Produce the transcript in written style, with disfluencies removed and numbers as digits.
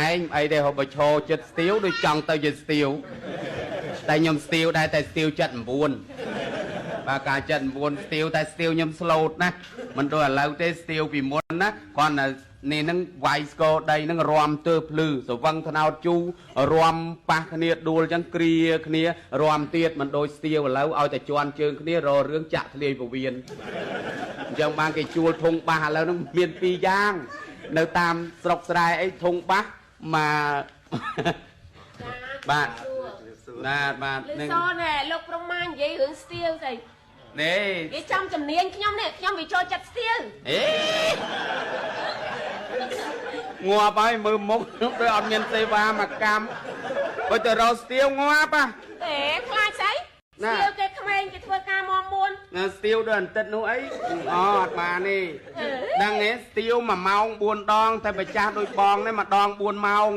ឯងអីទេហូបបើឈរចិត្តស្ទាវដូចចង់ទៅជាស្ទាវតែខ្ញុំស្ទាវដែរតែស្ទាវ79បាទការ79ស្ទាវតែស្ទាវខ្ញុំស្លូតណាមិនដូចឥឡូវទេស្ទាវពីមុនណាគ្រាន់តែនេះហ្នឹងវាយស្គរដីហ្នឹងរំទើភ្លឺសវឹងថ្នោតជូររំប៉ះគ្នាដួលចឹងគ្រាគ្នារំទៀតមិនដូចស្ទាវឥឡូវឲ្យតែជន់ជើងគ្នាររឿងចាក់ធ្លាយពវៀនអញ្ចឹងបានគេជួលធុងបាសឥឡូវហ្នឹងមានពីរយ៉ាង នៅតាមស្រុកស្រែអីធុងបាសមក បាទ ណាបាទ លឺសូនែលោកប្រុសម៉ានិយាយរឿងស្ទាវស្អី នេះ គេចំជំនាញខ្ញុំនេះខ្ញុំវាចូលចិត្តស្ទាវ អេងាប់ហើយមើលមុខដូចអត់មានសេវាមកកម្មបើទៅរកស្ទាវងាប់ហ่ะ ទេខ្លាចស្អី ណា ស្ទាវគេក្មេងគេធ្វើការមមួន ណាស្ទាវដូចអន្តិតនោះអីអូអត់បានទេដឹងទេស្ទាវ1ម៉ោង4ដងតែប្រចាស់ដូចបងនេះម្ដង4ម៉ោង